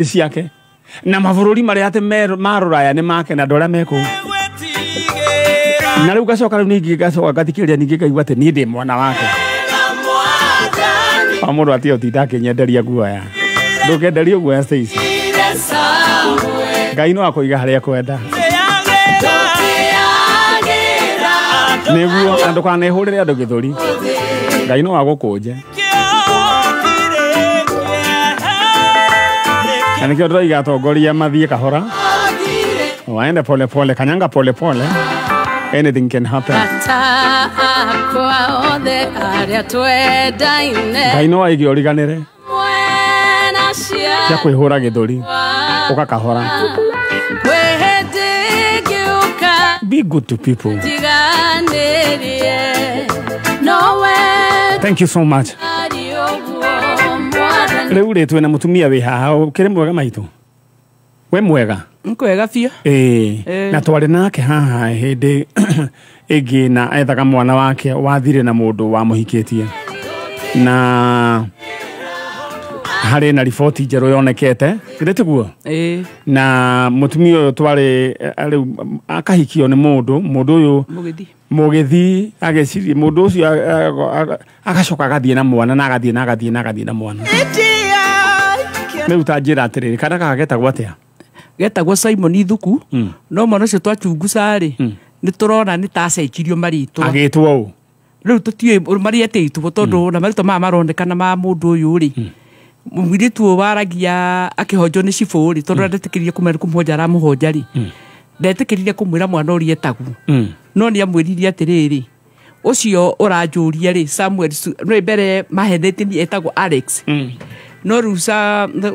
Ciake na mabũrũri marĩa atĩ ma rũraya nĩ make na andũ arĩa me kũu na rĩu ngacoka rĩu ningĩ ngacoka ngathikĩrĩria ningĩ ngaigua atĩ niĩ ndĩ mwana wake o mũndũ atige gũtinda akĩnyenderia guoya. Ndũkenderio guoya Stacy. Ngai no akũiga harĩa ekwenda nĩguo na ndũkanehũrĩre andũ gĩthũri. Ngai no agũkũnje na nĩkĩo ndĩroiga atongoria mathiĩ kahora, waende pole pole, kanyanga pole pole, anything can happen. Ngai no aige ũriganĩre cia kwĩhũra gĩthũri ũka kahora. Be good to people. Thank you so much. Rĩu rĩ twĩna mũtumia wĩ haha ũkĩrĩ mwega maitũ? We mwega? Nkwega biũ. Ĩĩ na twarĩ nake haha hĩndĩ ĩngĩ na ethaga mwana wake wathire na mũndũ wamũhikĩtie na harĩ na riboti njerũ yonekete githĩ tiguo? Ĩĩ. Na mũtumia ũyũ twarĩ rĩu akahikio nĩ mũndũ ũyũ mũgĩthi ageciria mũndũ ũcio agacoka agathiĩ na mwana na agathiĩ na agathiĩ na agathiĩ na mwana. Rĩu ta njĩra atĩrĩrĩ, kana gaka getagwo atĩa? Getagwo Simon Ithuku. No mwana ũcio twachunguca rĩ nĩ tũrona nĩ ta acenjirio marĩtwa. Agĩtwo ũũ? Rĩu tũtiũĩ marĩa etĩtwo tondũ na marĩtwa maya maronekana ma mũndũ ũyũ rĩ mũirĩtu ũyũ waragia akĩhonjwo nĩ cibũ rĩ tondũ ndetĩkĩrire kũmwĩra kũmũhonja aramũhonja rĩ ndetĩkĩrire kũmwĩra mwana ũrĩa etagwo no nĩ amwĩrire atĩrĩrĩ ũcio ũranjũria rĩ Samuel nĩ mbere mahenete ni etagwo Alex no rĩu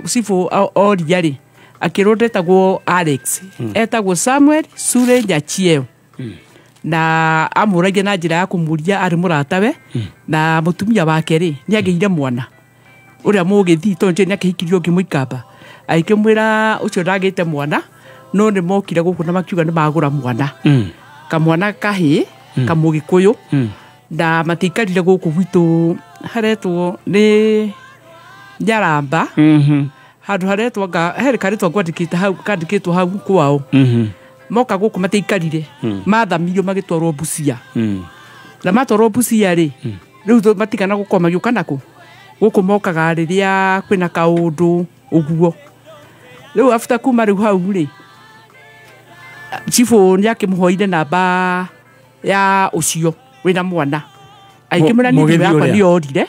cibũ oria rĩ akĩrwo ndetagwo Alex etagwo Samuel Sure Nyachieo na amũragia na njĩra ya kũmũria arĩ mũratawe na mũtumia wake rĩ nĩ agĩire mwana ũrĩa mũgĩthi tondũ nĩ akĩhikirio ũngĩ mũikamba agĩkĩmwĩra ũcio ndagĩte mwana no nĩ mokire gũkũ na makiuga nĩ magũra mwana kamwana kahĩ kamũgĩkũyũ na matiikarire gũkũ gwitũ haretwo nĩ Nyaramba handũ haretwo harĩ karĩtwa ngwandĩkĩte hau kandĩkĩtwo hau kwao moka gũkũ matiikarire mathamirio magĩtwarwo Busia na matwarwo Busia rĩ rĩu matigana gũkorwo magĩũka nakũ gũkũ mokaga rĩrĩa kwĩna kaũndũ ũguo rĩu after kuma rĩu hau rĩ cibũ nĩ akĩmũhoire namba ya ũcio wĩna mwana agĩkĩmwĩra niĩ thimũ yakwa nĩ yorire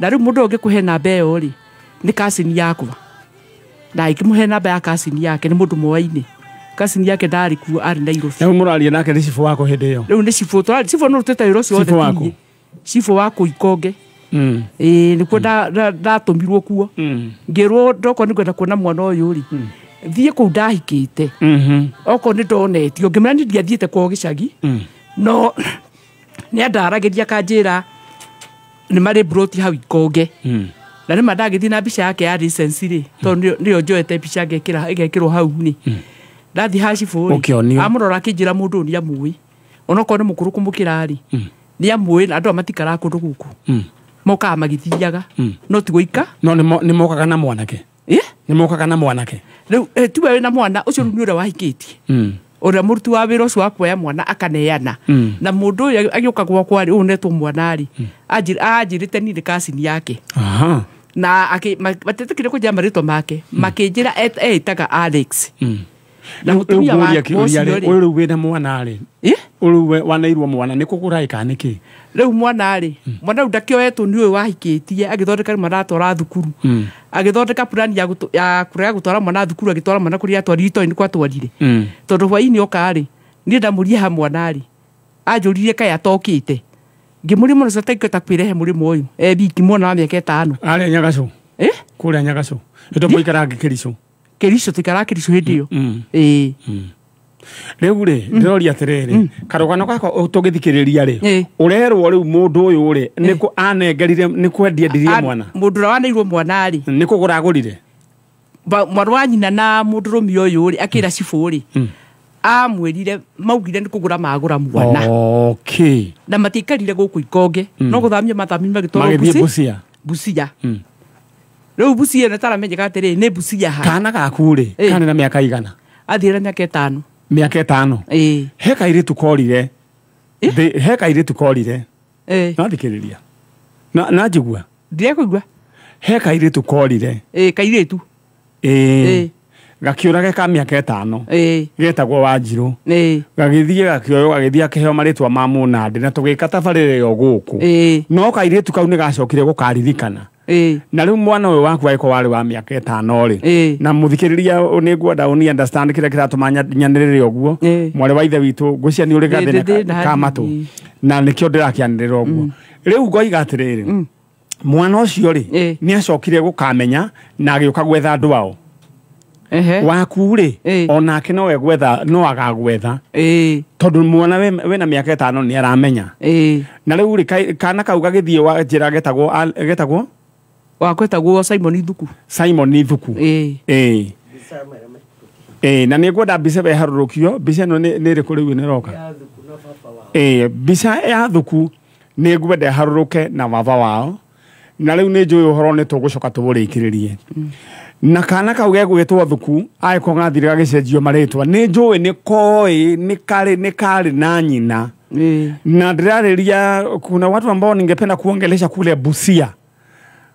na rĩu mũndũ ũngĩ kũhe namba ĩyo rĩ nĩ cousin yakwa na agĩkĩmũhe namba ya cousin yake nĩ mũndũ moaine cousin yake ndarĩ kuo arĩ Nairobi. Rĩu mũraria nake nĩ cibũ wako hĩndĩ ĩyo? Rĩu nĩ cibũ cibũ nĩ ũrutĩte wĩra ũcio wothe cibũ wakũ Ikonge. Ĩĩ nĩkuo ndatũmirwo kuo ngĩrwo ndokorwo nĩ ngwenda kuona mwana ũyũ rĩ thiĩ kũu ndahikĩte okorwo nĩ ndonetio ngĩmwĩra niĩ ndiathiĩte kwao gĩcagi no nĩ andaragĩria akanjĩra nĩ marĩ mburoti hau Ikonge na nĩma ndagĩthiĩ na mbica yake ya license rĩ tondũ nĩyo njoete mbica ngekĩrwo hau rĩ ndathiĩ ha cibũ rĩ amũrora akĩnjĩra mũndũ ũyũ nĩ amũĩ onokorwo nĩ mũkũrũ kũmũkĩra rĩ nĩ amũĩ na andũ aya matikaraga kũndũ gũkũ mokaga magĩthiaga no ti gũika no nĩ mokaga na mwanake nĩ mokaga na mwanake rĩu tiwe wĩna mwana ũcio rĩu nĩ ũrĩa wahikĩtie ũrĩa mũruti wa wĩra ũcio wa kuoya mwana akaneana na mũndũ ũyũ agĩũka gwakwa rĩ ũyũ netwo mwana rĩ anjĩrĩte niĩ nĩ cousin yake na matetĩkĩire kũnjĩra marĩtwa make makĩnjĩra eĩtaga Alex na mũtumia wake ũcio rĩ ũyũ rĩu wĩna mwana rĩ ũyũ waneirwo mwana nĩ kũgũra ĩ kana nĩ kĩ rĩu mwana rĩ mwana rĩu ndakĩoetwo nĩ ũyũ wahikĩtie agĩthondeka mwana atwara thukuru agĩthondeka plan ya kũrega gũtwara mwana thukuru agĩtwara mwana kũrĩa atwarire itoĩ nĩ kwatwarire tondũ hwainĩ oka rĩ niĩ ndamũria ha mwana rĩ anjũririe kaĩ atokĩte ngĩmũria mwana ũcio atangĩhota kwĩrehe mũrĩmo ũyũ e wiki mwana wa mĩaka 5 arĩa Nyagacũ kũrĩa Nyagacũ nĩ tũikaraga Kĩricũ Kĩricũ tũikaraga Kĩricũ hĩndĩ ĩyo ĩĩ rĩu rĩ ndĩroria atĩrĩrĩ karũgano gaka tũgĩthikĩrĩria rĩ ũrerwo rĩu mũndũ ũyũ rĩ nĩ anengerire nĩ kwendia endirie mwana mũndũ ũrĩa waneirwo mwana rĩ nĩ kũgũra agũrire mwana wa nyina na mũndũrũme ũyũ rĩ akĩra cibũ rĩ amwĩrire maugire nĩ kũgũra magũra mwana okay na matiikarire gũkũ Ikonge no gũthamio mathamio magĩtwarwo Busia Rĩu Busia ĩno ĩtaramenyeka atĩrĩ nĩ Busia ha. Kana gaku rĩ kana na mĩaka igana? Athire mĩaka 5. Mĩaka 5. Ĩĩ. He kairĩtu korire. He kairĩtu korire. Ĩĩ. No thikĩrĩria. Na njigua. Ndirekũigua. He kairĩtu korire. Ĩĩ kairĩtu. Ĩĩ. Gakiũrage ka mĩaka 5. Ĩĩ. Getagwo Wanjirũ. Ĩĩ. Gagĩthiĩ gakĩoywo gagĩthiĩ akĩheo marĩtwa ma mũnandĩ na tũgĩka tabarĩra ĩyo gũkũ. Ĩĩ. No kairĩtu kau nĩ gacokire gũkaririkana. Ĩĩ. Na rĩu mwana ũyũ waku agĩkorwo warĩ wa mĩaka 5 rĩ. Ĩĩ. Na mũthikĩrĩria nĩ ngwenda ũni understand kĩrĩa kĩratũma nyanĩrĩre ũguo. Mwarĩ wa ithe witũ ngwĩciria nĩ ũrĩ gathĩna ka matũ. Na nĩkĩo ndĩrakĩanĩrĩra ũguo. Rĩu ngoiga atĩrĩrĩ. Mwana ũcio rĩ nĩ acokire gũkamenya na agĩũka gwetha andũ ao. Waku rĩ onake no egwetha no agagwetha. Tondũ mwana wĩna mĩaka 5 nĩ aramenya. Na rĩu rĩ kana kau gagĩthiĩ wa njĩra getagwo wakwetagwo Simon Thuku. Simon Thuku. Ĩĩ. Ĩĩ na nĩ ngwenda mbica ĩharũrũkio. Mbica ĩno nĩ ĩrĩkũ rĩu ĩroka? Ĩĩ mbica ya Thuku nĩ ngwenda ĩharũrũke na baba wao. Na rĩu nĩ njũĩ ũhoro nĩ tũgũcoka tũũrĩkĩrĩrie. Na kana kau gegwĩtwo Thuku agĩkorwo gathire gagĩcenjio marĩtwa nĩ njũĩ nĩ koĩ nĩ karĩ na nyina. Na ndĩrarĩria kuna watu ambao ningependa kuongelesha kule Busia.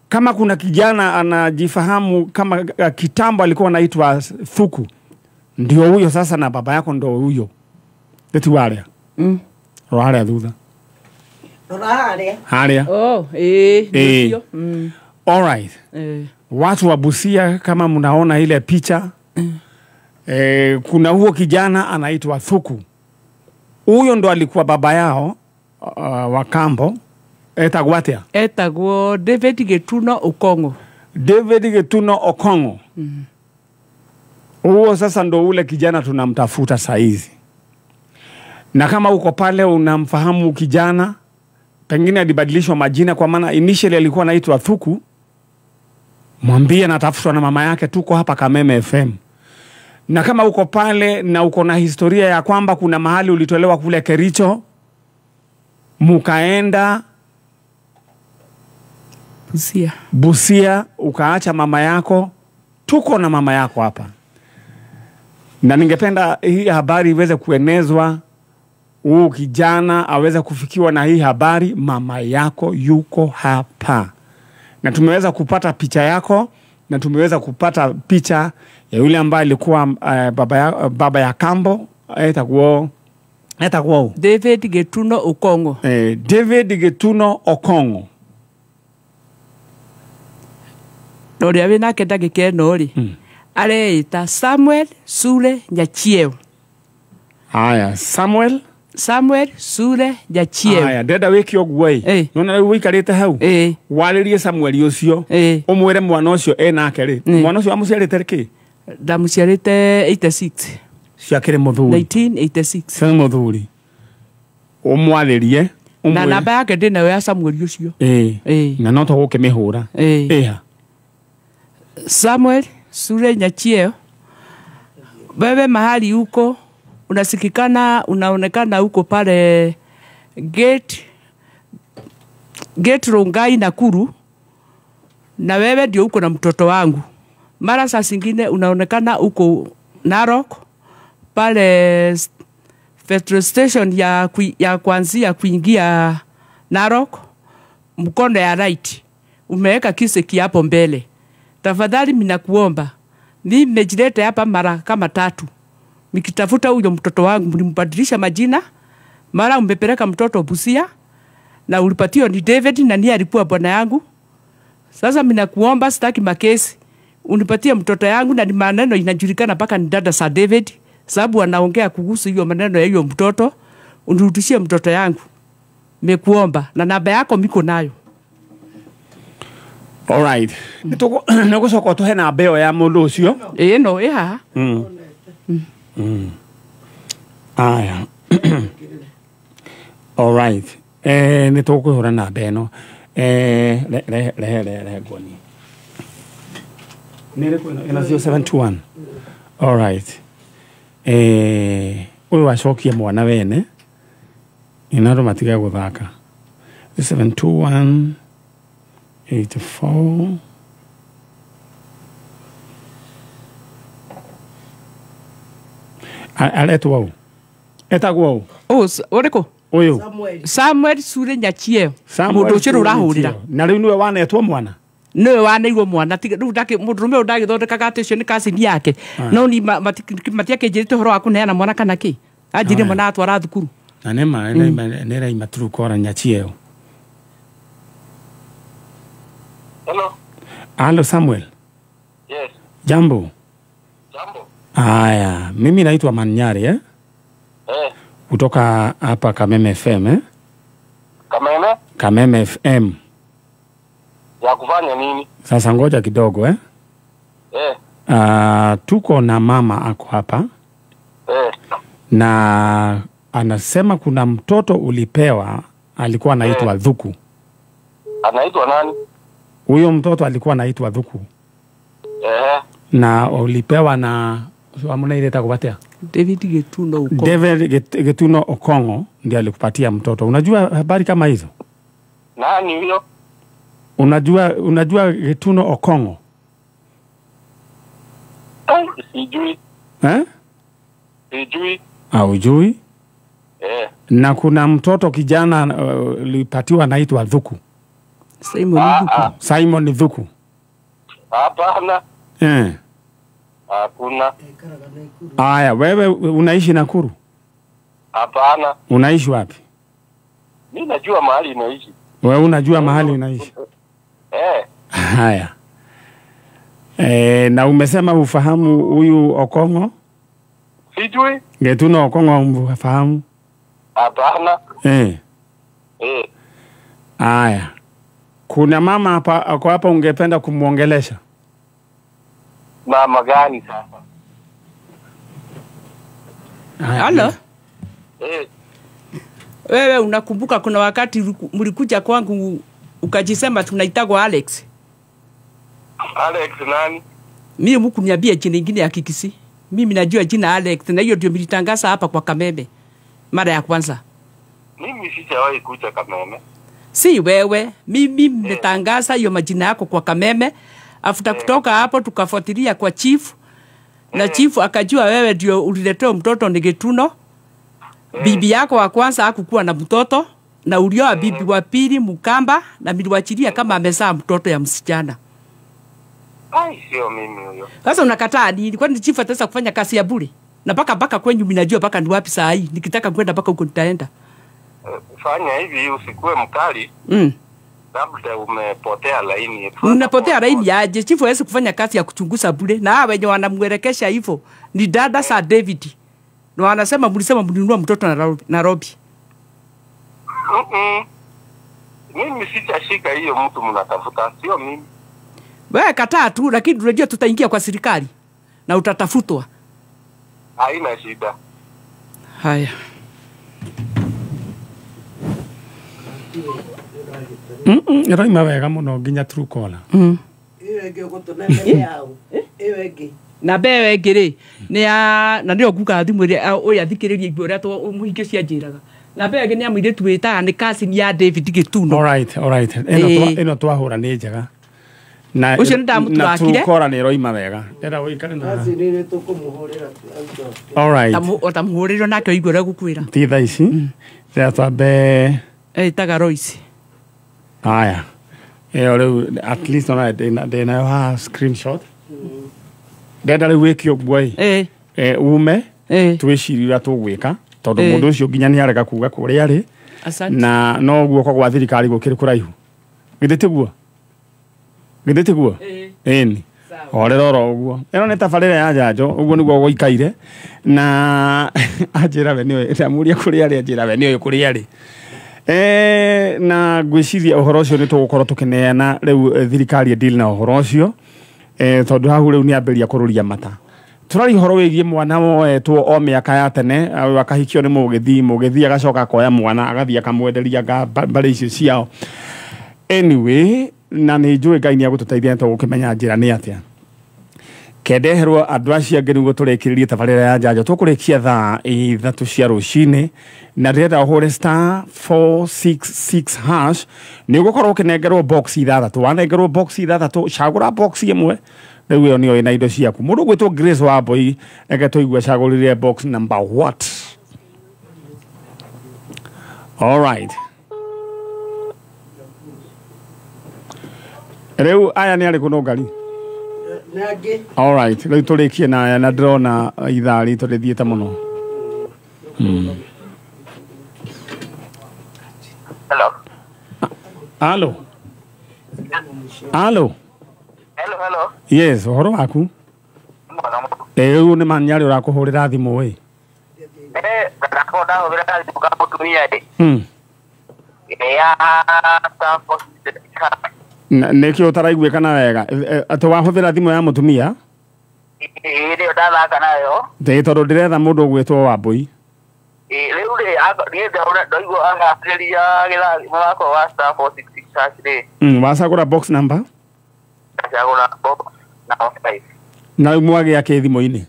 Kama kuna kijana anajifahamu kama kitambo alikuwa anaitwa Thuku, ndio huyo sasa, na baba yako ndio huyo. Ndeti waria. Rwaria thutha. Rwaria. Haria. Oh, ndio. All right. Watu wa Busia kama mnaona ile picha, kuna huo kijana anaitwa Thuku. Huyo ndo alikuwa baba yao wa kambo. Etagwo atia? Etagwo David Getuno Okongo. David Getuno Okongo. Huo sasa ndo ule kijana tunamtafuta saizi. Na kama uko pale unamfahamu kijana, pengine alibadilishwa majina kwa maana initially alikuwa anaitwa Thuku, mwambie anatafutwa na mama yake, tuko hapa Kameme FM. Na kama uko pale na uko na historia ya kwamba kuna mahali ulitolewa kule Kericho, mukaenda Busia, ukaacha mama yako, tuko na mama yako hapa. Na ningependa hii habari iweze kuenezwa, huu kijana aweze kufikiwa na hii habari, mama yako yuko hapa. Na tumeweza kupata picha yako, na tumeweza kupata picha ya yule ambaye alikuwa baba ya kambo, etakuwa David Getuno Okongo. David Getuno Okongo. Noria wĩnake ndagĩka ĩno rĩ areĩta Samuel Sule Nyachieo. Aya, Samuel Sule Nyachieo. Aya, ndenda wĩke ũguo ĩ. Nona rĩu wĩikarĩte hau. Warĩrie Samuel ũcio. Ũmwĩre mwana ũcio enake rĩ. Mwana ũcio amũciarĩte kĩ? Ndamũciarĩte 86. Ciakĩrĩ mũthuri. 1986. Ciakĩrĩ mũthuri. Ũmwarĩrie. Na namba yake ndĩnayo ya Samuel ũcio. Na no tũgũkĩmĩhũra. Ĩha. Samuel Sule Nyachieo, wewe mahali huko unasikikana, unaonekana huko pale gate Rongai Nakuru, na wewe ndio uko na mtoto wangu. Mara saa zingine unaonekana huko Narok pale petrol station ya kuanzia kuingia Narok, mkono ya right umeweka kiseki hapo mbele. Tafadhali ninakuomba, mimi nimejileta hapa mara kama 3. Nikitafuta huyo mtoto wangu, mlimbadilisha majina. Mara umepeleka mtoto Busia na ulipatio ni David na niye alikuwa bwana yangu. Sasa ninakuomba, sitaki makesi. Unipatie mtoto yangu, na ni maneno inajulikana mpaka ni dada sa David, sababu anaongea kuhusu hiyo maneno ya hiyo mtoto. Unirudishie mtoto yangu. Nimekuomba, na namba yako miko nayo. All right. Nĩtũgũcoka tũhe namba ĩyo ya mũndũ ũcio. Ĩĩ no ĩ haha. Aya. All right. Nĩtũkũhũra namba ĩno. Rehe nguoni. Nĩ ĩrĩkũ ĩno? Ĩno 0721. All right. Ũyũ acokie mwana wene. Ĩna andũ matige gũthaka. 0721 84 Aretwo ũ? Etagwo ũ? Ũrĩkũ? Ũyũ. Samuel Sure Nyachieo. Mũndũ ũcio rĩu ũrahũrĩra. Na rĩu nĩwe wanetwo mwana? Nĩwe waneirwo mwana. Rĩu mũndũrũme ũyũ ndagĩthondekaga atĩ ũcio nĩ cousin yake. No ni matiakĩnjĩrĩte ũhoro wa kũneana mwana kana kĩ. Anjĩrire mwana atwara thukuru. Na nĩ ma nĩ raima Truecaller Nyachieo. Hello. Hello Samuel. Yes. Jambo. Jambo. Aya, mimi naitwa Manyari eh? Eh. Kutoka hapa Kameme FM eh? Kameme? Kameme FM. Ya kufanya nini? Sasa ngoja kidogo eh? Eh. Tuko na mama ako hapa. Eh. Na anasema kuna mtoto ulipewa alikuwa anaitwa Dhuku. Anaitwa nani? Huyo mtoto alikuwa anaitwa Dhuku. Eh. Na ulipewa na amuna ile takupatia? David Getuno Okongo. David Getuno Okongo ndiye alikupatia mtoto. Unajua habari kama hizo? Nani huyo? Unajua Getuno Okongo? Sijui. Eh? Sijui. Haujui? Eh. Na kuna mtoto kijana ulipatiwa anaitwa Dhuku. Simon Dhuku. Simon Dhuku. Hapana. Eh. Hakuna. Aya, wewe unaishi Nakuru? Hapana. Unaishi wapi? Mimi najua mahali naishi. Wewe unajua mahali unaishi? Eh. Haya. Na umesema ufahamu huyu Okongo? Sijui. Getuno Okongo umfahamu? Hapana. Eh. Eh. Aya. Kuna mama hapa ako hapa ungependa kumuongelesha? Mama gani sasa? Halo? Eh. Wewe unakumbuka kuna wakati mlikuja kwangu ukajisema tunaitagwa Alex? Alex nani? Mimi mkuniambia jina lingine ya Kikisi. Mimi najua jina Alex na hiyo ndio nilitangaza hapa kwa Kameme mara ya kwanza. Mimi sijawahi kuja Kameme. Si wewe, mimi nimetangaza hiyo majina yako kwa Kameme. Afuta kutoka hapo tukafuatilia kwa chief. Na chief akajua wewe ndio uliletea mtoto ni Getuno. Bibi yako wa kwanza hakukuwa na mtoto na ulioa bibi wa pili Mukamba na niliwachilia kama amezaa mtoto ya msichana. Ai, sio mimi huyo. Sasa unakataa nini? Kwani chief ataweza kufanya kazi ya bure? Na paka kwenyu mimi najua paka ni wapi saa hii. Nikitaka kwenda paka huko nitaenda. Fanya hivi usikue mkali. Labda umepotea laini. Unapotea laini aje? Chifu hawezi kufanya kazi ya kuchunguza bure. Na hawa wenye wanamuelekesha hivyo ni dada sa David. Na wanasema mlisema mlinunua mtoto Nairobi. Mimi sitashika hiyo mtu mnatafuta, sio mimi. Wewe kataa tu, lakini unajua tutaingia kwa serikali na utatafutwa. Haina shida. Haya. Ĩroima wega mũno nginya Truecaller. Ĩyo ĩngĩ ũgũtũnengera yao. Ĩyo ĩngĩ. Na mbewe ĩngĩ rĩ nĩ ya na nĩyo nguga thimũ ĩrĩa ũyũ athikĩrĩrie igua ũrĩa mũhingĩ cianjĩraga. Na mbewe ĩngĩ nĩ ya mũirĩtu wĩtaga nĩ cousin ya David Gĩtuno. All right, all right. Ĩno twahũra nĩ njega. Na ũcio nĩ ndamũturakire. Na Truecaller nĩ ĩroima wega. Ndĩrenda ũikare na cousin nĩ tũkũmũhũrĩra. All right. Ta mũhũrĩre nake ũigue ũrĩa ngũkwĩra. Ti thaa ici. Ndĩrenda twambe ĩtaga Royce. Aya. Ĩyo rĩu at least ona ndĩnayo haha screenshot. Ndenda rĩu wĩke ũguo ĩ. Ume twĩcirie ũrĩa tũgwĩka tondũ mũndũ ũcio nginya nĩ arega kuga kũrĩa arĩ. Na no guoko gwa thirikari gũkĩrĩ kũraihu. Githĩ tiguo? Githĩ tiguo? Ĩni. Horera oro ũguo. Ĩno nĩ tabarĩra ya njanjo, ũguo nĩguo gũikaire. Na anjĩra we nĩwe, ndamũria kũrĩa arĩ anjĩra we nĩwe kũrĩa arĩ. Na ngwĩciria ũhoro ũcio nĩ tũgũkorwo tũkĩneana rĩu thirikari deal na ũhoro ũcio tondũ hau rĩu nĩ ambĩrĩria kũrũria mata. Tũraria ũhoro wĩgiĩ mwana woetwo o mĩaka ya tene akahikio nĩ mũgĩthi agacoka akoya mwana agathiĩ akamwenderia mbarĩ icio ciao. Anyway, na nĩ njũĩ Ngai nĩ agũtũteithia nĩ tũgũkĩmenya njĩra nĩ atĩa. Kendeherwo andũ acio angĩ nĩguo tũrĩkĩrĩrie tabarĩra ya njanjo. Tũkũrĩkia thaa 3 cia rũcinĩ na ndĩrenda ũhũre *466# nĩ ũgũkorwo ũkĩnengerwo box 6. Wanengerwo box 6, cagũra box ĩmwe Rĩu ĩyo nĩyo ĩna indo ciaku. Mũndũ ũgwĩtwo Grace Wambui, reke tũigue acagũrire box number what. All right. Rĩu aya nĩ arĩkũ no ngari? Nangĩ. All right. Rĩu tũrĩkie na aya na ndĩrona ithaa ritũ rĩthiĩte mũno. Hello. Halo. Halo. Hello, hello. Yes, ũhoro waku? Rĩu nĩ manyarĩ ũrakũhũrĩra thimũ ĩ. Ndakona ndahũthĩra thimũ ka mũtumia ĩ. Ya Nĩkĩo ũtaraiguĩkana wega. Atĩ wahũthĩra thimũ ya mũtumia? Ĩ nĩyo ndathaka nayo. Ĩ tondũ ndĩretha mũndũ ũgwĩtwo Wambui. Rĩu rĩ niĩ ndaigua agathĩrĩria mũthako wa star 466 hash rĩ. Wacagũra box number? Ndacagũra box number 5. Na rĩu mwagĩa kĩ thimũ-inĩ?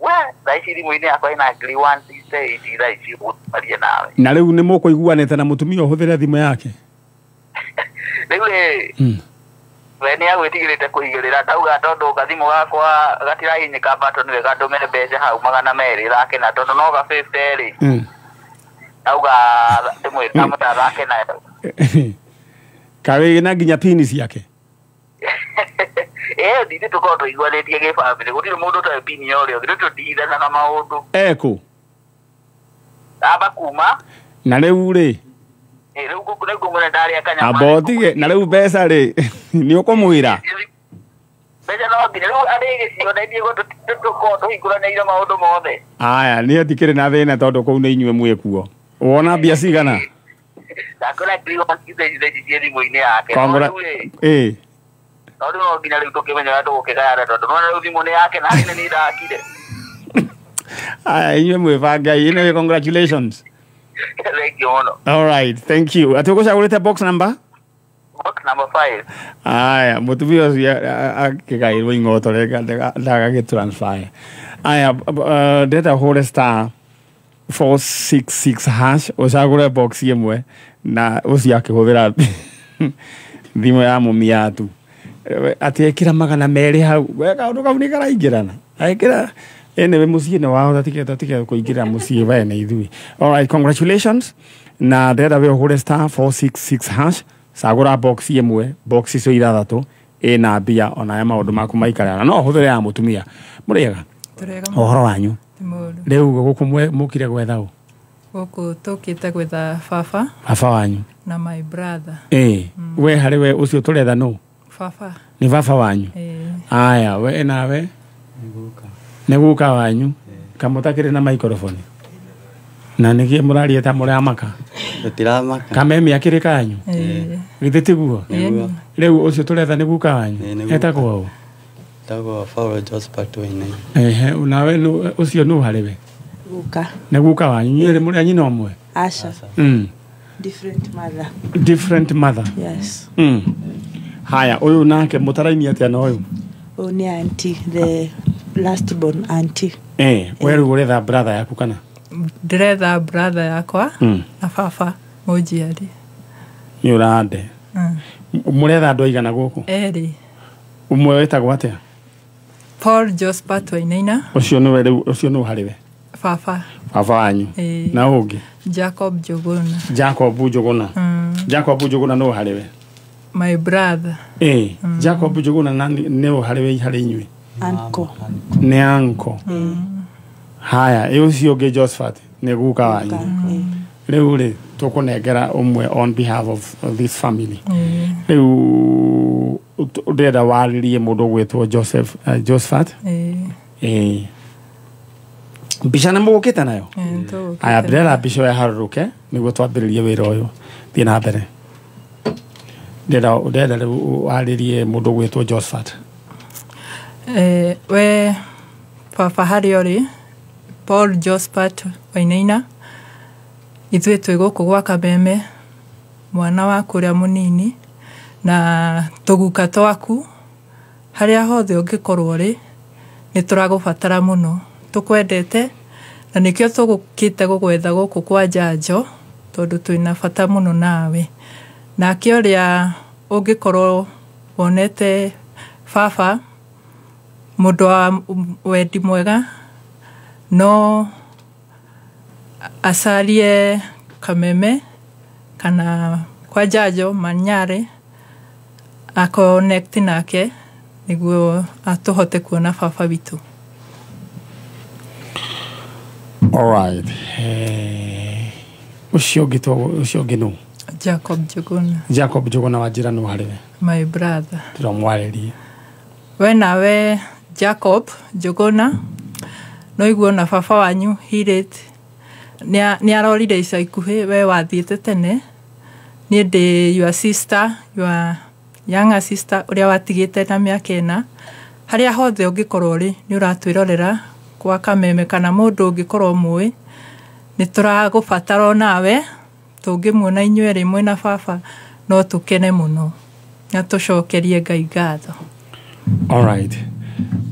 We thaa ici thimũ-inĩ yakwa ĩna 168 thaa ici ũgũtwaria nawe. Na rĩu nĩ mũkũiguanĩte na mũtumia ũhũthĩre thimũ yake? Rĩu rĩ we nĩ agwĩtigĩrĩte kũigĩrĩra ndauga tondũ gathimũ gakwa gatirahinyĩka button wega ndũmĩre mbeca hau 200 thake na tondũ no ga 50 rĩ. Ndauga ndĩmwĩre thake nayo. Karĩ na nginya pini ciake? Ndithĩ tũkorwo tũiguanĩtie gĩbamĩrĩ gũtirĩ mũndũ ũtarĩ pini ya ũrĩa ũngĩ rĩu tũtihithanaga na maũndũ. Ekũ? Amba kuma. Na rĩu rĩ? Rĩu ngũmwĩra ndarĩa kanyama. Amba ũtige na rĩu mbeca rĩ nĩ ũkũmwĩra? Mbeca no nginya rĩu arĩ gĩcigo na ithuĩ tũkorwo tũhingũranĩire maũndũ mothe. Aya niĩ ndikĩrĩ na thĩna tondũ kũu nĩ inyuĩ mwĩkuo. Wona mbia cigana? Ndakora 168 ciĩ thimũ-inĩ yake. Ĩ no rĩu no nginya rĩu tũkĩmenya ũrĩa tũgũkĩgayana tondũ nĩwona rĩu thimũ nĩ yake na niĩ nĩ ndakire. Aya inyuĩ mwĩbangai. Anyway, congratulations. Thank you mũno. All right, thank you. Atĩ ũgũcagũrĩte box number? Box number 5. Aya, mũtumia ũcio akĩgaĩrwo ing'oto ndagagĩ transfer. Aya, ndĩrenda ũhũre star 466 hash ũcagũre box ĩmwe na ũcio akĩhũthĩra thimũ ya mũmiatu. Atĩ ekĩra 200 hau. We kaũndũ kau nĩ karaingĩrana. Ekĩra anyway mũciĩ nĩ wao tatige kũingĩra mũciĩ we nĩ ithuĩ. All right, congratulations. Na ndĩrenda we ũhũre star 466 hash cagũra box ĩmwe, box icio ithathatũ ĩna mbia ona ya maũndũ maku maikarana. No ũhũthĩre ya mũtumia. Mũrĩega? Ũhoro wanyu? Rĩu gũkũ mũkire gwetha ũ? Gũkũ tũkĩte gwetha baba. Baba wanyu? Na my brother. We harĩ we ũcio tũretha nũ? Baba. Nĩ baba wanyu? Aya, we nawe? Nĩ guka wanyu. Kamũtakĩrĩ na microphone. Na nĩkĩ mũraria ta mũramaka? Tũtiramaka. Kameme akĩrĩ kanyu? Githĩ tiguo? Rĩu ũcio tũretha nĩ guka wanyu? Etagwo ũ? Etagwo Paul Josephat Wainaina. Ehe, nawe ũcio nũ harĩ we? Guka. Nĩ guka wanyu. Inyuĩ mũrĩ a nyina ũmwe? Aca. Different mother. Different mother? Yes. Haya, ũyũ nake mũtaraini atĩa na ũyũ? Ũyũ nĩ auntie, the last born auntie. We rĩu ũretha brother yaku kana? Ndĩretha brother yakwa na baba mũnjiari. Nĩ ũrande. Mũretha andũ aigana gũkũ? Erĩ. Ũmwe wĩtagwo atĩa? Paul Josephat Wainaina. Ũcio nĩwe rĩu, ũcio nũ harĩ we? Baba. Baba wanyu. Na ũngĩ? Jacob Njuguna. Jacob Njuguna. Jacob Njuguna nũ harĩ we? My brother. Jacob Njuguna nĩ harĩ we harĩ inyuĩ? Uncle. Nĩ uncle. Haya, ĩ ũcio ũngĩ Josephat nĩ guka wanyu. Rĩu rĩ tũkũnengera ũmwe on behalf of this family. Rĩu ndĩrenda warĩrie mũndũ ũgwĩtwo Joseph Josephat. Mbica nĩ mũgũkĩte nayo? Aya, ndĩrenda mbica ĩyo ĩharũrũke nĩguo twambĩrĩrie wĩra ũyũ. Thiĩ na mbere. Ndĩrenda rĩu warĩrie mũndũ ũgwĩtwo Josephat. We baba harĩa ũrĩ Paul Josephat Wainaina, ithuĩ twĩ gũkũ gwa Kameme, mwana waku ũrĩa mũnini na tũguka twaku harĩa hothe ũngĩkorwo ũrĩ nĩ tũragũbatara mũno, tũkwendete na nĩkĩo tũgũkĩte gũgwetha gũkũ kwa njanjo tondũ twĩna bata mũno nawe. Nake ũrĩa ũngĩkorwo wonete baba Mũndũ wa wendi mwega no acarie Kameme kana kwa Njanjo Manyare aconnect nake nĩguo atũhote kuona baba witũ. All right. Ũcio ũngĩ nũ? Jacob Njuguna. Jacob Njuguna wa njĩra nũ harĩ we? My brother. Tũramwarĩrie. We nawe Jacob Njuguna no iguo na baba wanyu Hirit nĩ arorire ica ikuhĩ, we wathiĩte tene. Niĩ ndĩ your sister, your younger sister ũrĩa watigĩte na mĩaka 4. Harĩa hothe ũngĩkorwo ũrĩ nĩ ũratwĩrorera kwa Kameme kana mũndũ ũngĩkorwo mũĩ, nĩ tũragũbatara onawe. Tũngĩmuona inyuĩ erĩ mwĩna baba no tũkene mũno na tũcokerie Ngai ngatho. All right.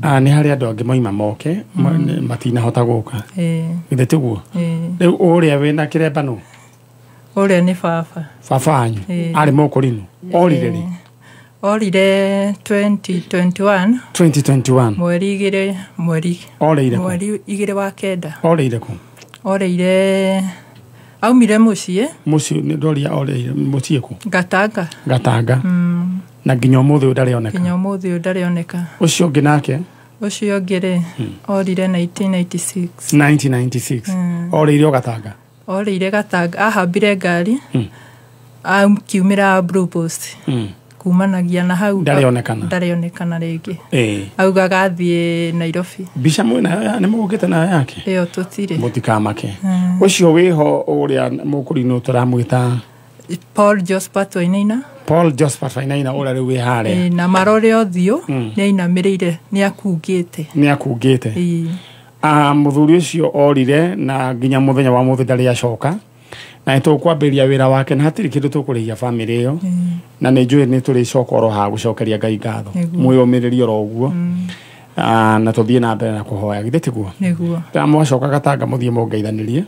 Nĩ harĩ andũ angĩ moima moke matinahota gũka. Githĩ tiguo? Rĩu ũrĩa wĩna kĩremba nũ? Ũrĩa nĩ baba. Baba wanyu arĩ mũkũrinũ? Orire rĩ? Orire 2021. 2021. Mweri igĩrĩ mweri. Orĩire kũ? Mweri 2 wa 9. Orĩire kũ? Orĩire aumire mũciĩ. Mũciĩ nĩ ndoria orĩire mũciĩ kũ? Gatanga. Gatanga. Na nginya ũmũthĩ ũyũ ndarĩ oneka. Nginya ũmũthĩ ũyũ ndarĩ oneka. Ũcio ũngĩ nake? Ũcio ũngĩ rĩ, orire 1996. 1996. Orĩire o Gatanga? Orĩire Gatanga, ahambire ngari. Akiumĩra Blue Post. Kumanagia na hau ndarĩ onekana. Ndarĩ onekana rĩngĩ. Augaga athiĩ Nairobi. Mbica mwĩnayo nĩ mũgũkĩte nayo yake? Ĩyo tũtirĩ. Mũtikamake. Ũcio wĩho ũrĩa mũkũrinũ tũramwĩta Paul Josephat Wainaina. Paul Josephat Wainaina ũrĩa rĩu wĩ harĩa. Na marore ũthiũ nĩ ainamĩrĩire, nĩ akungĩte. Nĩ akungĩte. Mũthuri ũcio orire na nginya mũthenya wa mũthĩ ndarĩ acoka. Na nĩ tũkwambĩrĩria wĩra wake na hatirĩ kĩndũ tũkũrĩhia bamĩrĩ ĩyo. Na nĩ njũĩ nĩ tũrĩcoka oro haha gũcokeria Ngai ngatho. Mwĩyũmĩrĩrie oro ũguo. Na tũthiĩ na mbere na kũhoya, githĩ tiguo? Nĩguo. Mwacoka Gatanga mũthiĩ mũngeithanĩrie.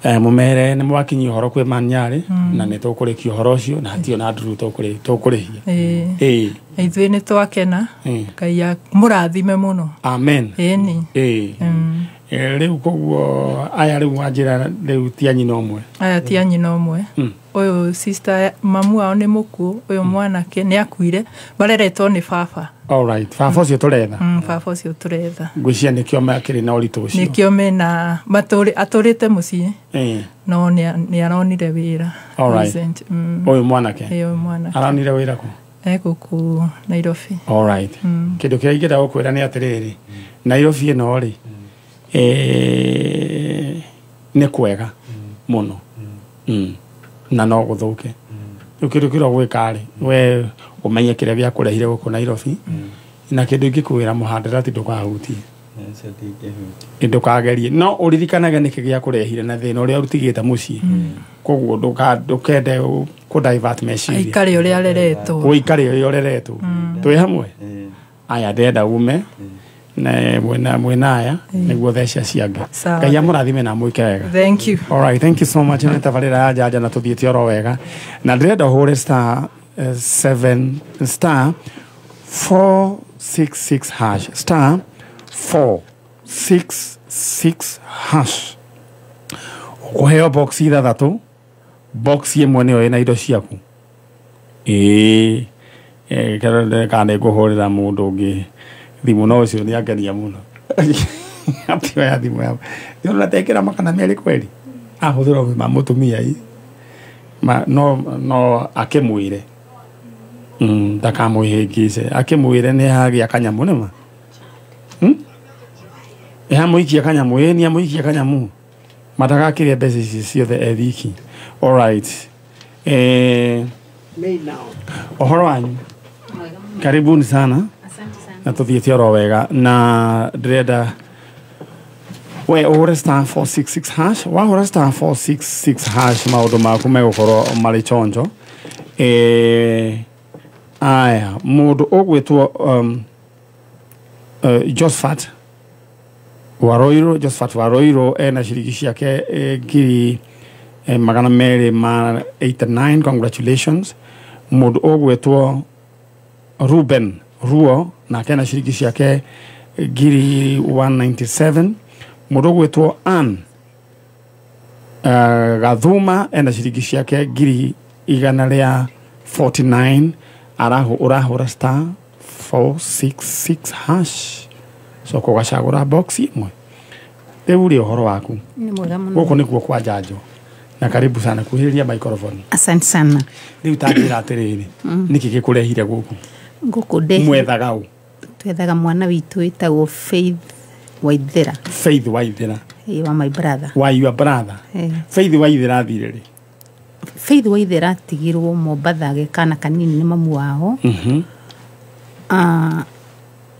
Mũmere nĩ mwakinyia ũhoro kwĩ Manyarĩ na nĩ tũkũrĩkia ũhoro ũcio na hatirĩ ona nduru tũkũrĩhia. Ithuĩ nĩ twakena. Ngai amũrathime mũno. Amen. Ĩni. Rĩu koguo aya rĩu wanjĩra rĩu ti a nyina ũmwe. Aya ti a nyina ũmwe. Ũyũ sister mamu wao nĩ mũkuũ, ũyũ mwanake nĩ akuire, mareretwo nĩ baba. All right. Baba ũcio tũretha. Baba ũcio tũretha. Ngwĩciria nĩkĩo makĩrĩ na ũritũ ũcio. Nĩkĩo mena atũrĩte mũciĩ. No nĩ aronire wĩra. All right. Ũyũ mwanake. Ũyũ mwanake. Aronire wĩra kũ? Gũkũ Nairobi. All right. Kĩndũ kĩrĩa ingĩenda gũkwĩra nĩ atĩrĩrĩ, Nairobi ĩno rĩ, nĩ kwega mũno. Na no gũthũke. Rĩu kĩndũ kĩrĩa ũgwĩka rĩ, we ũmenye kĩrĩa gĩakũrehire gũkũ Nairobi, na kĩndũ ingĩkwĩra mũhandarati ndũkahutie. Ndũkagerie. No ũririkanage nĩkĩ gĩakũrehire na thĩna ũrĩa ũtigĩte mũciĩ. Koguo ndũkende kũ divert meciria. Aikare ũrĩa areretwo. Ũikare ũrĩa ũreretwo. Twĩ hamwe? Aya ndĩrenda ume na mwena aya nĩguo theca ciangĩ. Ngai amũrathime na amwĩke wega. Thank you. All right, thank you so much. Nĩ tabarĩra ya Njanja na tũthiĩte oro wega. Na ndĩrenda ũhũre star 7 star 466 hash star 466 hash. Ũkũheo box 6, box ĩmwe nĩyo ĩna indo ciaku. Kana nĩngũhũrĩra mũndũ ũngĩ thimũ no ũcio nĩ angenia mũno. Atioya thimũ yao. Nĩ ũrona tekĩra 200 kweri. Ahũthĩra ũgima mũtumia ĩ. No akĩmwĩre. Ndakamwĩhĩngĩce. Akĩmwĩre nĩ hagĩa kanyamũ nĩma. Ĩhamũikia kanyamũ, ĩ nĩ amũikia kanyamũ. Matagakĩrĩa mbeca ici ciothe e wiki. All right. Ũhoro wanyu. Karibuni sana. Na tũthiĩte oro wega na ndĩrenda we ũhũre star 466 hash. Wahũra star 466 hash maũndũ maku megũkorwo marĩ chonjo. Aya mũndũ ũgwĩtwo Josephat Waroiro. Josephat Waroiro ena ciringi ciake 289. Congratulations. Mũndũ ũgwĩtwo Ruben Ruo nake na ciringi ciake ngiri 197. Mũndũ ũgwĩtwo Ann Gathuma ena ciringi ciake ngiri igana rĩa 49. Ũrahũra star 466 hash coka ũgacagũra box ĩmwe. Rĩu rĩ ũhoro waku? Nĩ mwega mũno. Gũkũ nĩkuo kwa njanjo, na karibu sana. Kuhĩrĩria microphone. Asante sana. Rĩu ta njĩra atĩrĩrĩ, nĩkĩ gĩkũrehire gũkũ? Gũkũ ndehi Mwethaga ũ? Twethaga mwana witũ wĩtagwo Faith Waithera. Faith Waithera. Ĩ, wa my brother. Wa your brother. Eh. Faith Waithera athire rĩ? Faith Waithera atigirwo Mombatha ge kana kanini nĩ mamu wao.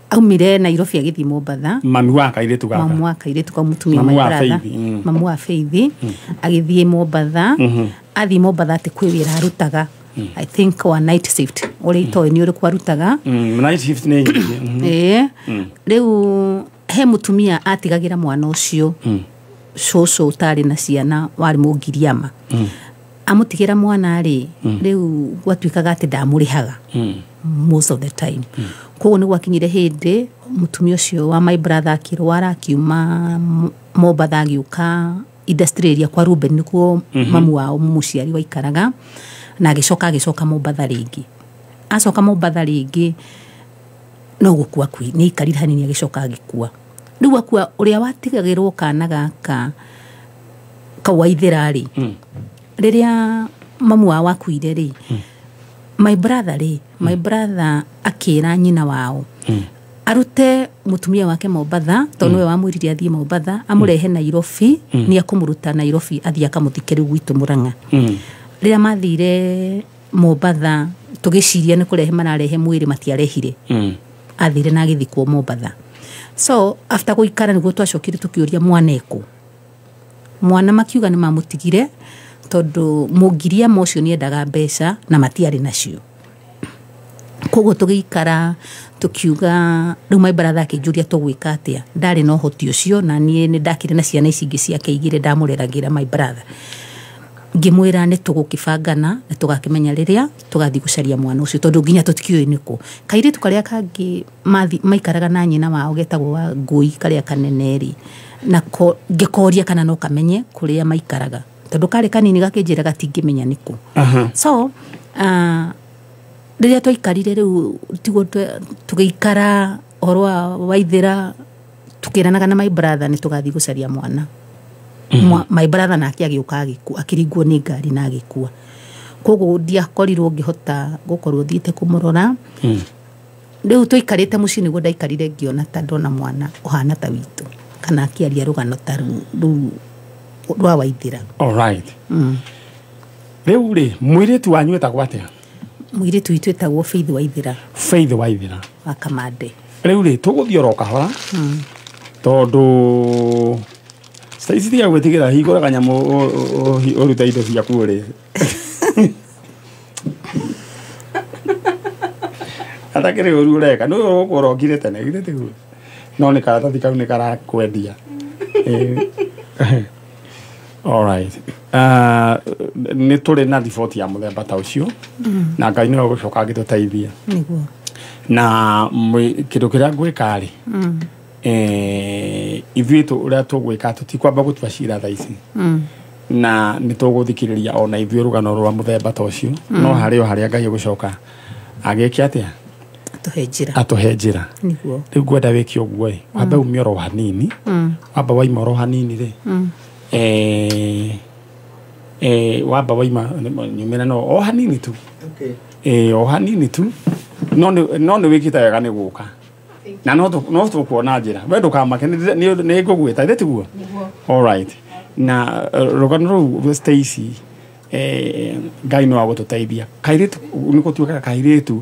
Aumire Nairobi agĩthiĩ Mombatha. Mami wa kairĩtu gaka. Mamu wa kairĩtu kau mũtumia Mamu my wa brother. Faith, Mamu wa Faith agĩthiĩ Mombatha. Athiĩ Mombatha atĩ kwĩ wĩra arutaga. I think wa night shift. Ũrĩa itoĩ nĩ ũrĩkũ arutaga. Night shift nĩ nyingĩ. Ĩĩ. Rĩu he mũtumia atigagĩra mwana ũcio cũcũ ũtarĩ na ciana warĩ mũngiriama. Amũtigĩra mwana rĩ, rĩu gwatuĩkaga atĩ ndamũrĩhaga most of the time. Koguo nĩ gwakinyire hĩndĩ mũtumia ũcio wa my brother akĩrwara, akiuma Mombatha agĩũka industry area kwa Ruben nĩkuo mamu wao mũciari waikaraga, na agĩcoka Mombatha rĩngĩ. Acoka Mombatha rĩngĩ no gũkua kui nĩ aikarire hanini agĩcoka agĩkua. Rĩu akua ũrĩa watigagĩrwo kana gaka kau Waithera rĩ, rĩrĩa mamu wao akuire rĩ, my brother rĩ, my brother akĩra nyina wao arute mũtumia wake Mombatha, tondũ nĩwe wamwĩrire athiĩ Mombatha, amũrehe Nairobi, nĩ akũmũruta Nairobi athiĩ akamũthike rĩu gwitũ Mũrang'a. Rĩrĩa mathire Mombatha tũgĩciria nĩ kũrehe mararehe mwĩrĩ, matiarehire. Athire na agĩthikwo Mombatha. So after gũikara nĩguo twacokire tũkĩũria mwana ekũ. Mwana makiuga nĩ mamũtigire tondũ mũngiriama ũcio nĩendaga mbeca na matiarĩ nacio. Koguo tũgĩikara tũkiuga rĩu my brother akĩnjũria tũgwĩka atĩa. Ndarĩ na ũhoti ũcio na niĩ nĩ ndakĩrĩ na ciana ici ingĩ ciake igĩrĩ ndamũreragĩra my brother. Ngĩmwĩra nĩ tũgũkĩbangana na tũgakĩmenya rĩrĩa tũgathiĩ gũcaria mwana ũcio tondũ nginya tũtikĩũĩ nĩkũ. Kairĩtu karĩa kangĩ maikaraga na nyina wao getagwo wa Ngũi karĩa kanene rĩ, nako ngĩkoria kana no kamenye kũrĩa maikaraga tondũ karĩ kanini gakĩnjĩra gatingĩmenya nĩkũ. So rĩrĩa twaikarire rĩu tiguo tũgĩikara ũhoro wa Waithera tũkĩranaga na my brother nĩ tũgathiĩ gũcaria mwana. My brother nake agĩũka akĩringwo nĩ ngari na agĩkua. Koguo ndiakorirwo ngĩhota gũkorwo thiĩte kũmũrora. Rĩu tũikarĩte mũciĩ nĩguo ndaikarire ngĩona ta ndona mwana ũhana ta witũ kana akĩaria rũgano ta rũu rwa Waithera. All right. Rĩu rĩ, mũirĩtu wanyu etagwo atĩa? Mũirĩtu witũ etagwo Faith Waithera. Faith Waithera wa Kamande. Rĩu rĩ, tũgũthiĩ oro kahora tondũ Stacy tiga gwĩtigĩra, hingũra kanyamũ ũrute indo ciaku ũrĩe. Atakĩrĩ ũru ũreka, nĩ ũgũkũ ũrokire tene, githĩ tiguo? No nĩ karatathi kau nĩ karakwendia. All right. Nĩ tũrĩ na riboti ya mũthemba ta ũcio, na Ngai nĩwe ũgũcoka agĩtũteithia. Nĩguo. Na kĩndũ kĩrĩa ngwĩka rĩ, ithuĩ ũrĩa tũgwĩka tũtikwamba gũtua cira thaa ici. Na nĩ tũgũthikĩrĩria ona ithuĩ rũgano rwa mũthemba ta ũcio, no harĩ o harĩa Ngai egũcoka agĩke atĩa? Atũhe njĩra. Atũhe njĩra. Nĩguo. Rĩu ngwenda wĩke ũguo ĩ, wambe ume oro hanini, wamba waima oro hanini rĩ, wamba waima nyumĩra no o hanini tu. O hanini tu. No nĩ wĩkĩte wega nĩ gũka. Na no tũkuona njĩra. We ndũkamake, nĩ ngũgwĩta, ithĩ tiguo? All right. Na rũgano rũu Stacy, Ngai no agũtũteithia. Kairĩtu nĩ gũtuĩkaga kairĩtu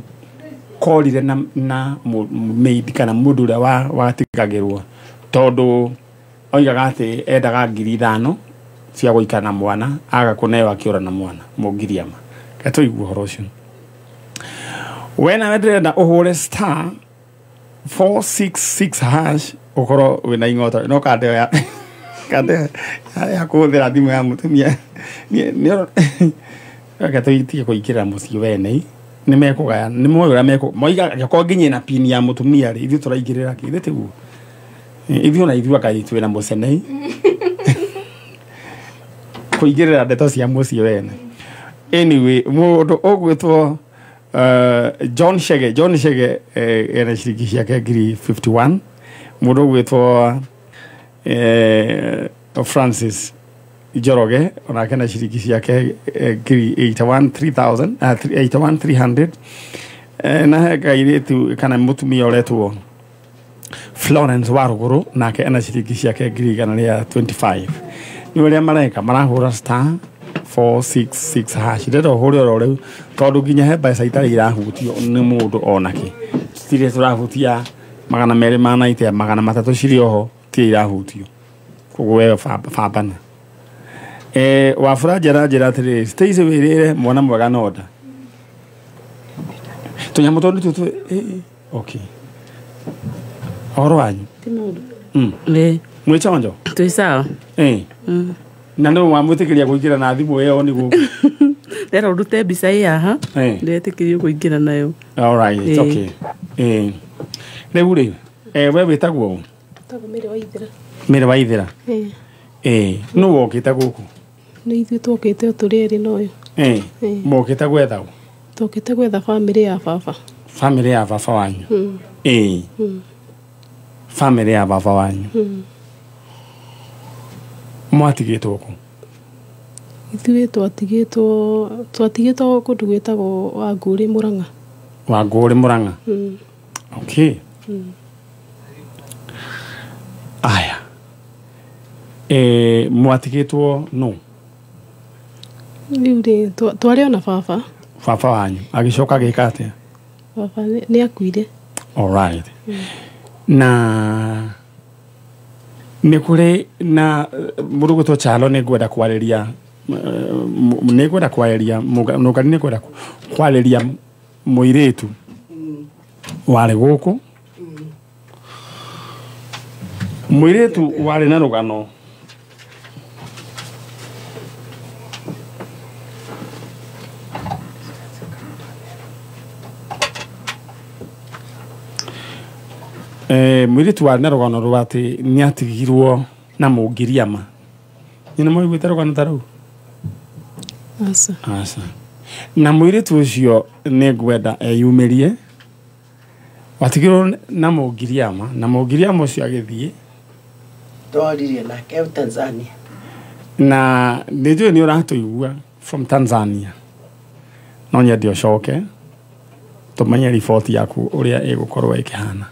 korire na maid kana mũndũ ũrĩa watigagĩrwo tondũ oigaga atĩ endaga ngiri 5 cia gũikara na mwana, aga kũneo akĩũra na mwana mũngiriama. Reke tũigue ũhoro ũcio. We nawe ndĩrenda ũhũre star 466 hash ũkorwo wĩna ing'oto no kande ya kande ya kũhũthĩra thimũ ya mũtumia. Reke tũtige kũingĩra mũciĩ wene. Nĩ mekũgayana nĩ moĩ ũrĩa mekũ moiga angĩkorwo nginya na pini ya mũtumia rĩ ithuĩ tũraingĩrĩra kĩ ithuĩ tiguo ithuĩ ona ithuĩ anga twĩna mũcenei kũingĩrĩra ndeto cia mũciĩ wene. Anyway, mũndũ ũgwĩtwo John Chege ena ciringi ciake 51,000. Mũndũ ũgwĩtwo Francis Njoroge onake na ciringi ciake 81,300. Na he kairĩtu kana mũtumia ũretwo Florence Waruguru nake ena ciringi ciake 125,000. Nĩ ũrĩa mareka marahũra star 466 hash ndĩrenda ũhũre oro rĩu tondũ nginya he mbeca itarĩ irahutio nĩ mũndũ onake citirĩ tũrahutia 290 300 cirĩ oho tirĩ irahutio koguo we bambana. Wafura njĩra atĩrĩrĩ Stacy wĩrĩre mwana mwega nonda tũnyamũ tondũ tũtũ okay ũhoro wanyu mwĩ chonjo twĩ sawa. Na nĩ wamwĩtĩkĩria kũingĩra na thimũ ĩyo nĩ gũkũ ndĩrenda ũrute mbica ĩ haha ndĩretĩkĩrio kũingĩra nayo. All right, it's okay. Rĩu rĩ we wĩtagwo ũ? Tagwo Mary Waithera. Mary Waithera. Nũ wokĩte gũkũ? Nĩ ithuĩ twokĩte o tũrĩ erĩ noyo. Mokĩte gwetha ũ? Twokĩte gwetha bamĩrĩ ya baba. Bamĩrĩ ya baba wanyu? Bamĩrĩ ya baba wanyu. Mwatigĩtwo kũ? Ithuĩ twatigĩtwo kũndũ gwĩtagwo Wangũrĩ Mũrang'a. Wangũrĩ Mũrang'a? Okay. Aya. Mwatigĩtwo nũ? Rĩu rĩ twarĩ ona baba. Baba wanyu agĩcoka agĩka atĩa? Baba nĩ akuire. All right. Na nĩ kũrĩ na mũndũ gwĩtwo Chalo nĩ ngwenda kwarĩria nĩ ngwenda kwarĩria mũirĩtu warĩ gũkũ mũirĩtu warĩ na rũgano mũirĩtu warĩ na rũgano rwa atĩ nĩ atigirwo na mũngiriama. Nĩ mũiguĩte rũgano ta rũu? Aca. Aca. Na mũirĩtu ũcio nĩ ngwenda eyumĩrie watigirwo na mũngiriama na mũngiriama ũcio agĩthiĩ twaririe nake Tanzania na nĩ njũĩ nĩ ũratũigua from Tanzania no nyende ũcoke tũmenye riboti yaku ũrĩa ĩgũkorwo ĩkĩhana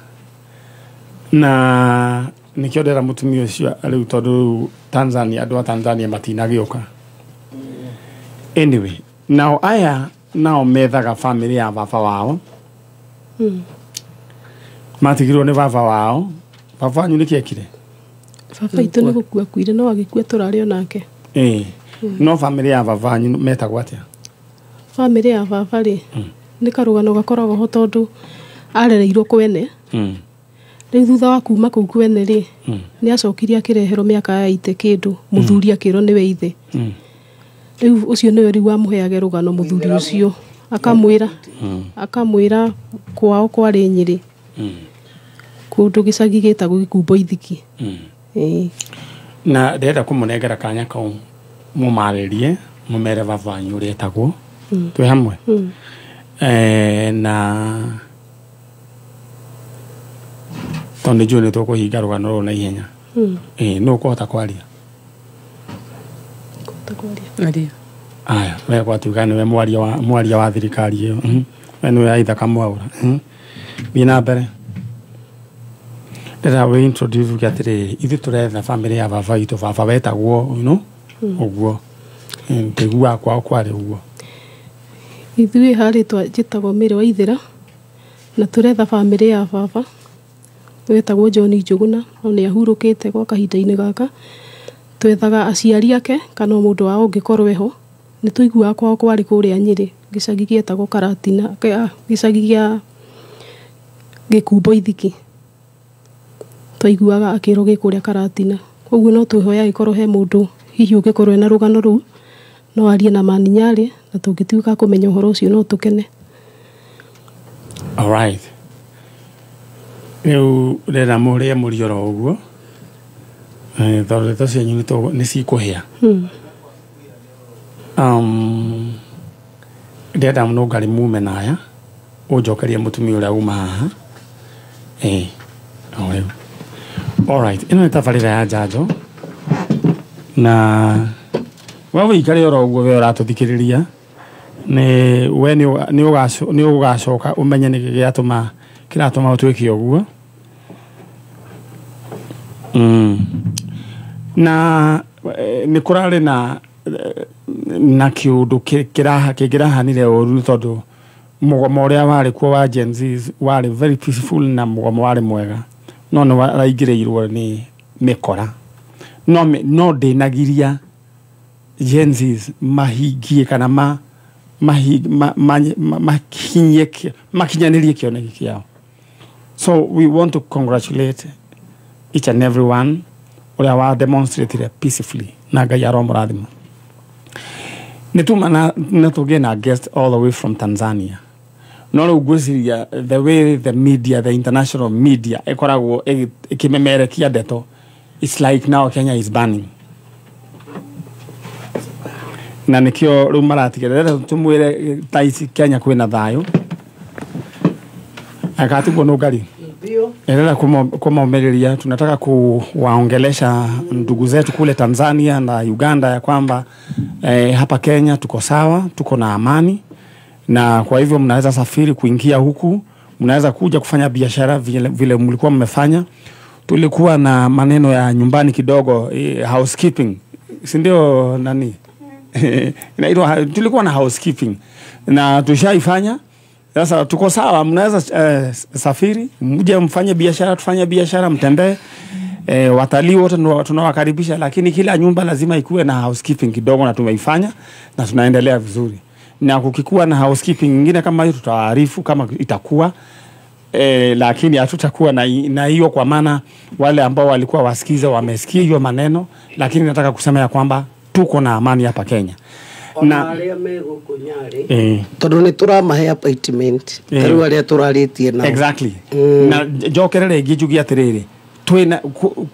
na nĩkĩo ndĩra mũtumia ũcio rĩu tondũ Tanzania andũ a Tanzania matinagĩũka. Anyway, nao aya nao methaga bamĩrĩ ya baba wao. Matigirwo nĩ baba wao. Baba wanyu nĩkĩ ekire? Baba itũ nĩ gũkua akuire no agĩkua tũrarĩ o nake. No bamĩrĩ ya baba wanyu metagwo atĩa? Bamĩrĩ ya baba rĩ nĩ karũgano gakoragwo ho tondũ arereirwo kwene. Rĩu thutha wa kuma kũu kwene rĩ nĩ acokirie akĩreherwo mĩaka ya ite kĩndũ mũthuri akĩrwo nĩwe ithe. Rĩu ũcio nĩwe rĩu wamũheage rũgano mũthuri ũcio akamwĩra kwao kwarĩ Nyĩrĩ kũndũ gĩcagi gĩtagwo Gĩkumbo Ithiki. Na ndĩrenda kũmũnengera kanya kau mũmarĩrie mũmere baba wanyu ũrĩa etagwo twĩ hamwe. Na tondũ nĩ njũĩ nĩ tũkũhinga rũgano rũrũ na ihenya. Nũ ũkũhota kwaria? Aya, we gwatuĩka nĩwe mwaria wa thirikari ĩyo. We nĩwe Aitha Kamwaura. Thiĩ na mbere. Ndĩrenda wĩ introduce uge atĩrĩrĩ ithuĩ tũretha bamĩrĩ ya baba witũ baba wetagwo you know ũguo tũiguaga kwao kwarĩ ũguo. Ithuĩ harĩ njĩtagwo Mary Waithera na tũretha bamĩrĩ ya baba wetagwo John Njũgũna no nĩ ahurũkĩte gwa kahinda-inĩ gaka. Twethaga aciari ake kana mũndũ wao ũngĩkorwo eho. Nĩ tũiguaga kwao kwarĩ kũrĩa Nyĩrĩ gĩcagi gĩetagwo Karatina gĩcagi gĩa Gĩkumbo Ithiki. Twaiguaga akĩrwo gĩ kũrĩa Karatina koguo no twĩhoya angĩkorwo he mũndũ hihi ũngĩkorwo ena rũgano rũu no arie na Maninyarĩ na tũngĩtuĩka kũmenya ũhoro ũcio no tũkene. Alright, rĩu ndĩrenda mũrĩe mũri oro ũguo, tondũ ndeto cianyu nĩ cikũhĩa. Ndĩrenda mũnũngari mume naya ũnjokerie mũtumia ũrĩa uma haha. O rĩu. Alright, ĩno nĩ tabarĩra ya njanjo, na we wĩikare oro ũguo we ũratũthikĩrĩria, nĩ we nĩ ũgacoka ũmenye nĩkĩ gĩatũma kĩratũma ũtuĩke ũguo. Na nĩ kũrarĩ na kĩũndũ kĩrahanire ũru, tondũ mũgomo ũrĩa warĩ kuo wa Gen Z warĩ very peaceful na mũgomo warĩ mwega, no nĩ waraingĩrĩirwo nĩ mĩkora. No ndĩnagiria Gen Z mahingie kana makinyanĩrie kĩoneki kĩao. So we want to congratulate each and every one ũrĩa wa demonstrated peacefully, na Ngai aromũrathima. Nĩ tuma na tũgĩe na guest all the way from Tanzania, no rĩu ngwĩciria the way the media, the international media ĩkoragwo ĩkĩmemerekia ndeto, it's like now Kenya is burning, na nĩkĩo rĩu maratigĩrĩra tũmwĩre thaa ici Kenya kwĩna thayũ. Akatiguo nũngari endelea kumaumilia. Tunataka kuwaongelesha ndugu zetu kule Tanzania na Uganda ya kwamba hapa Kenya tuko sawa, tuko na amani, na kwa hivyo mnaweza safiri kuingia huku, mnaweza kuja kufanya biashara vile mlikuwa mmefanya. Tulikuwa na maneno ya nyumbani kidogo, housekeeping, si ndio nani? Inaitwa, tulikuwa na housekeeping na tushaifanya. Sasa tuko sawa, mnaweza safiri, mje mfanye biashara, tufanye biashara, mtembee. Watalii wote tunawakaribisha, lakini kila nyumba lazima ikuwe na housekeeping kidogo, na tumeifanya na tunaendelea vizuri. Na kukikuwa na housekeeping nyingine kama hiyo tutawaarifu kama itakuwa, lakini hatutakuwa na hiyo, kwa maana wale ambao walikuwa wasikiza wamesikia hiyo maneno, lakini nataka kusema ya kwamba tuko na amani hapa Kenya. Na aria megũkũ Nyarĩ, tondũ nĩ tũramahe appointment tarĩu arĩa tũrarĩtie nao. Exactly. Na njokerere rĩngĩ njuge atĩrĩrĩ,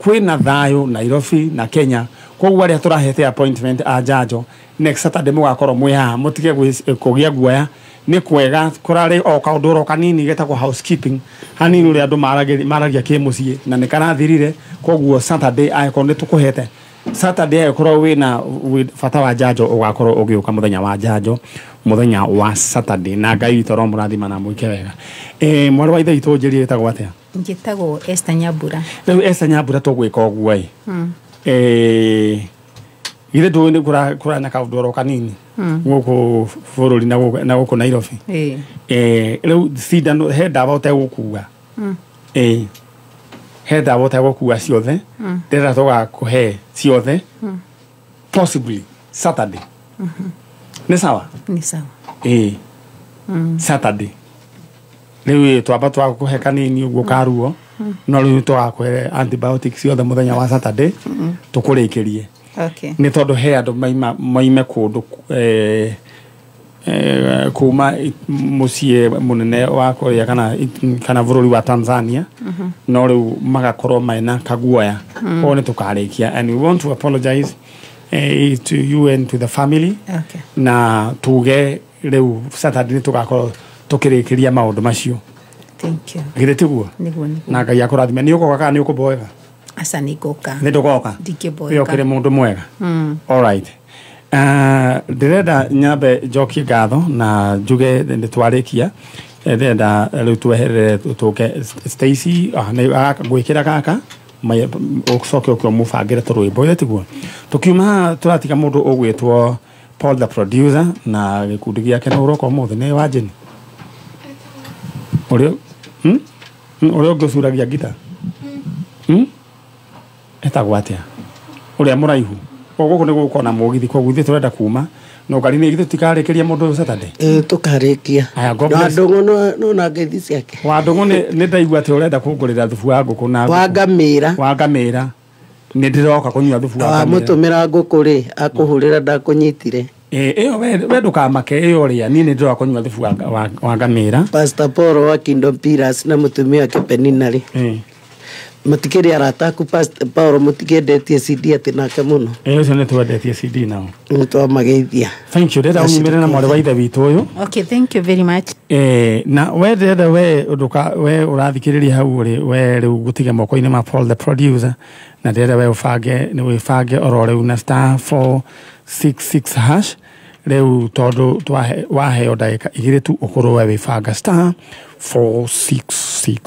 kwĩna thayũ Nairobi na Kenya, koguo arĩa tũrahete appointment a njanjo next Saturday mũgakorwo mwĩ haha, mũtige kũgĩa guoya. Nĩ kwega kũrarĩ o kaũndũ oro kanini getagwo housekeeping hanini, ũrĩa andũ maragia kĩmũciĩ, na nĩ karathirire. Koguo Saturday angĩkorwo nĩ tũkũhete Saturday, angĩkorwo wĩna bata wa njanjo, ũgakorwo ũgĩũka mũthenya wa njanjo, mũthenya wa Saturday, na Ngai witũ aromũrathima na mwĩke wega. Mwarĩ wa ithe witũ njĩrie wĩtagwo atĩa? Njĩtagwo Esther Nyambura. Rĩu Esther Nyambura, tũgwĩka ũguo ĩ, githĩ ndũĩ nĩ kũrana kaũndũ oro kanini gũkũ bũrũri na gũkũ Nairobi? Rĩu cindano he ndawa ũtegũkua, he ndawa ũtegũkua ciothe, ndĩrenda tũgakũhe ciothe possibly Saturday. Nĩ sawa? Nĩ sawa. Saturday rĩu twamba twakũhe kanini ũguo karuo, no rĩu tũgakũhe antibiotics ciothe mũthenya wa Saturday tũkũrĩkĩrie. Nĩ tondũ he andũ maime kũndũ kuma mũciĩ mũnene wa kũrĩa kana bũrũri wa Tanzania, no rĩu magakorwo mena kaguoya. Koguo nĩ tũkarĩkia, and we want to apologize to you and to the family. Na tuge rĩu Saturday nĩ tũgakorwo tũkĩrĩkĩria maũndũ macio. Thank you. Githĩ tiguo? Nĩguo. Na Ngai akũrathime. Nĩ ũgoka kana nĩ ũkũmboeka? Aca, nĩ ngoka. Nĩ ndũgoka? Ndingĩmboeka. Ũyũ ũkĩrĩ mũndũ mwega. Alright. Ndĩrenda nyambe njokie ngatho na njuge nĩ twarĩkia. Ndĩrenda rĩu tweherere tũke Stacy ngwĩkĩra gaka ũcoke ũke ũmũbangĩre tũrwĩmbo, ĩĩ tiguo? Tũkiuma haha tũratiga mũndũ ũgwĩtwo Paul the producer na gĩkundi gĩake. Nĩ ũroka ũmũthĩ? Nĩ Wanjini ũrĩa ũrĩa ũngĩ ũcuragia ngita, etagwo atĩa ũrĩa mũraihu? O gũkũ nĩ gũgũkorwo na mũgithi, koguo ithuĩ tũrenda kuma no ngari nĩ ithuĩ tũtikarĩkĩria mũndũ ũyũ Saturday. Ĩĩ, tũkarĩkia. Aya, God Na bless. Ndũng'ũ no na ngeithi ciake. Wa Ndũng'ũ, nĩ ndaigua atĩ ũrenda kũngũrĩra thubu wa ngũkũ na Wa ngamĩra. Wa ngamĩra. Nĩ ndĩroka kũnyua thubu wa ngamĩra. Wamũtũmĩra ngũkũ rĩ, akũhũrĩra ndakũnyitire. Ĩyo we ndũkamake ĩyo rĩa niĩ nĩ ndĩroa kũnyua thubu wa ngamĩra. Pastor Paul wa Kingdom Pillars na mũtumia wake Penina rĩ, matikĩrĩ arata aku. Pastor Paul, mũtikĩendetie CD atĩ nake mũno? Ĩ, ũcio nĩ twendetie CD nao. Nĩ twamageithia. Thank you. Ndĩrenda ũnyumĩre na mwarĩ wa ithe witũ ũyũ. Okay, thank you very much. Na we ndĩrenda we nduka we ũrathikĩrĩria hau rĩ, we rĩu gũtige moko-inĩ ma Paul the producer, na ndĩrenda we ũbange nĩ wĩbange oro rĩu na *466# rĩu, tondũ waheo ndagĩka 2 tu ũkorwo we wĩbanga *466#.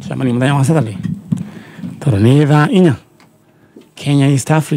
Tucemanie mũthenya wa Saturday tondũ nĩ thaa 4 Kenya, East Africa.